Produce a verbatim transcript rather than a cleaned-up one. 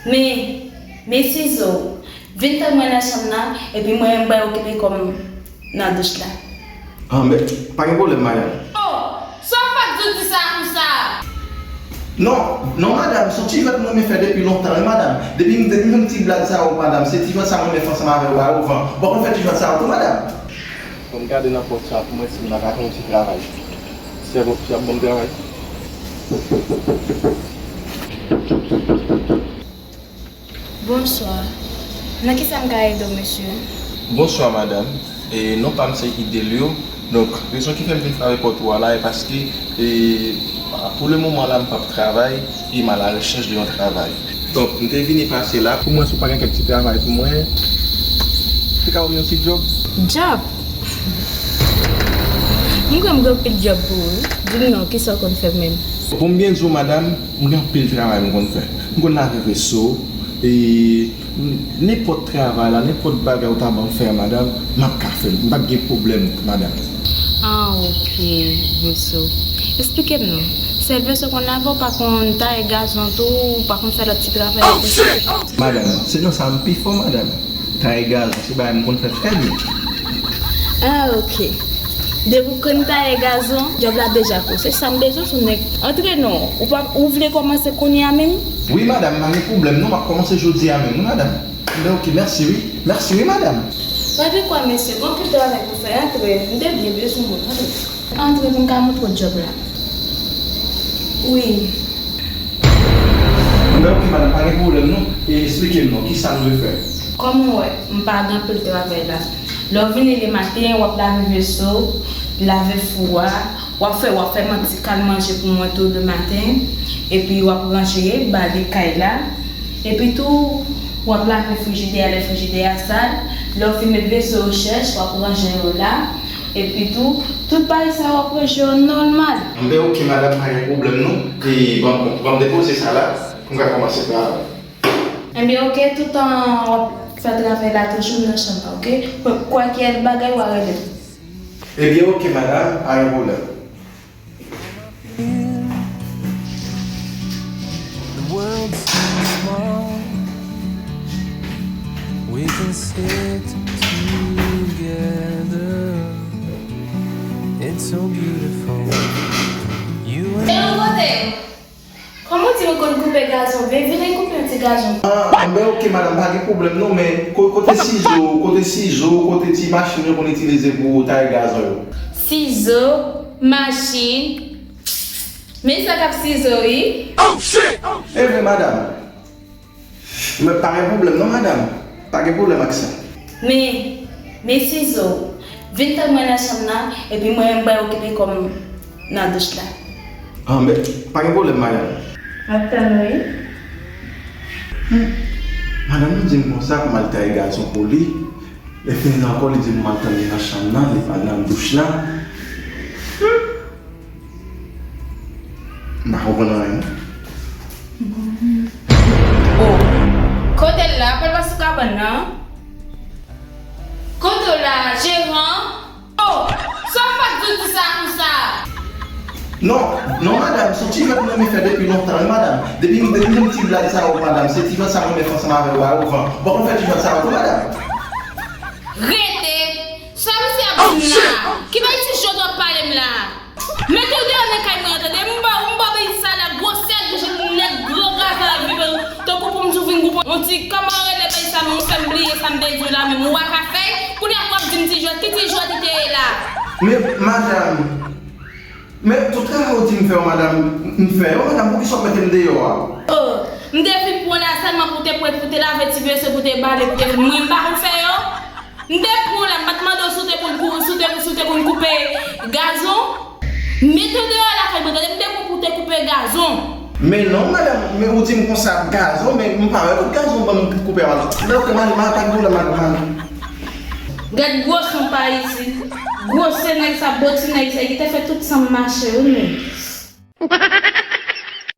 Men, men sizo, vin tann mwen nan chanm nan, epi mwen menm m pral okipe kò m nan douch la. Ah, men, pa gen pwoblèm, madanm. Oh, sa w fè di w di sa konsa? Non, non, madanm, se yon ti jwèt mwen renmen fè depi lontan, wi, madanm. Depi, depi m jwenn ti blag sa yo, madanm, se ti jwèt sa mwen renmen fè ansanm avè w, ba yo van. Bon, ou konn fè ti jwèt sa yo tou, madanm? Bon, m gade nan pòt sa pou mwen si m pa ka fè yon ti travay. Si y ap, si y ap ban m travay. Bonswa. Nan kisa m ka ede w, mesye? Bonswa, madanm. E, non pa m se Idelio. Donk, rezon ki fè m vin frape pòt ou a la, e paske, e, pou le moman la, m p ap travay, e m a la rechèch de yon travay. Donk, m te vini pase la pou mwen si w pa gen kèk ti travay pou mwen. Te ka ban m yon ti djòb. Djòb? M kwè m gen anpil djòb pou ou, wi. Di m non, kisa w konn fè menm? Bon, m byen di w, madanm, m gen anpil travay m konn fè. M konn lave veso, e nenpòt travay la, nenpòt bagay ou ta ban m fè a, madanm, m ap ka fè l. M p ap gen pwoblèm, madanm. Ah, ok, veso. Esplike m non. Sèl veso w konn lave, w pa konn taye gazon tou, w pa konn fè lòt ti travay yo konsa? Madanm, se nan sa m pi fò, madanm. Taye gazon, se bagay m konn fè trè byen. Ah, ok. Depi w konn taye gazon, djòb la deja pou ou. Se sa m bezwen sou nèg. Antre non. Ou pa, ou vle kòmanse kounye a menm? Wi, madanm, pa gen pwoblèm non, m ap kòmanse jodi a menm, wi, madanm. Anben, ok, mèsi, wi. Mèsi, wi, madanm. Pa de kwa, mesye. Gon anpil travay pou fè. Antre. M te byen bezwen w. Antre. Antre pou m ka montre w djòb la. Wi. Anben, ok, madanm, pa gen pwoblèm non. E esplike m non, kisa m dwe fè? Kòm ou wè, m pa gen anpil travay la. Lè w vini lematen, w ap lave veso, lave fou a, w ap fè, w ap fè manti kal manje pou mwen tou lematen, epi w ap ranje, bale kay la, epi tou, w ap lave frijidè a lè frijidè a sal, lè w fin met veso yo chèch, w ap ranje yo la, epi tou, tout bagay sa yo w ap ranje yo nòmal. Anben, ok, madanm, pa gen pwoblèm non. E, ban m, ban m depoze sa la, pou m ka kòmanse travay. Ebyen, ok, toutan w ap fè travay la, toujou nan chanm nan, ok? Kwalkyè bagay, w a rele m. Ebyen, ok, madanm, pa gen pwoblèm. The world seems small. We can sit together. It's so beautiful. You and I. Kòman w di ou konn koupe gazon? Ben, vin koupe yon ti gazon. Ah, anben, ok, madanm, pa gen pwoblèm non, men ko-, kote sizo, kote sizo, kote ti machin yo konn itilize pou taye gazon yo? Sizo, machin. Men sa k ap sizo, wi. E vre, madanm. Men pa gen pwoblèm non, madanm. Pa gen pwoblèm ak sa. Men, men sizo, vin tann mwen nan chanm nan, epi mwen menm m pral okipe kò m nan douch la. Ah, men, pa gen pwoblèm, madanm. M ap tann ou, wi. Hmm. Madanm nan di m konsa pou m al taye gazon pou li. Lè fini ankò, li di m pou m al tann li nan chanm nan, li pa nan douch la. Hmm. M pa konprann anyen, non. Oh. Kote l la? Pral pa sou kabann nan. Kote w la, jeran? Oh! Sa w fè di w di sa konsa? Non, non, madanm, se yon ti jwèt mwen renmen fè depi lontan, wi, madanm. Depi, depi m jwenn ti blag sa yo, madanm, se ti jwèt sa mwen renmen fè ansanm avè w, ba yo van. Bon, konn fè ti jwèt sa yo tou, madanm. Rete! Sa misye ap di m la? Ki bay ti jwèt w ap pale m la? Mete w deyò nan kay mwen an, tande? M ba w, m ba w peyi sa la gwosè, nèg gran gazon ap viv tankou pou m sou vin goup yon ti, kòman rele peyi sa menm, ou fè m bliye sa m te di w la menm, ou pa ka fè, kounye a w ap di m ti jwèt, ki ti jwèt li te ye la? Men, madanm, men tout travay ou di m fè yo, madanm, m fè yo, madanm, poukisa w ap mete m deyò a? Oh, m te vin pran w la sèlman pou te pwòp, pou te lave ti veso, pou te bale, pou te, mwen m pa konn fè yo? M te pran w la, m pa t mande w si w te konn kou-, si w te, si w te konn koupe gazon. Mete w deyò lakay mwen, tande, m te pran w pou w te koupe gazon. Men non, madanm, men ou di m konsa gazon, men m pa wè kot gazon ban m koupe a, madanm. Men ok, madanm, pa gen pwoblèm, madanm, madanm. Gad gwo san pa isit. Gwosè nèg sa, bo ti nèg sa, ki te fè tout san m mache, wi, men.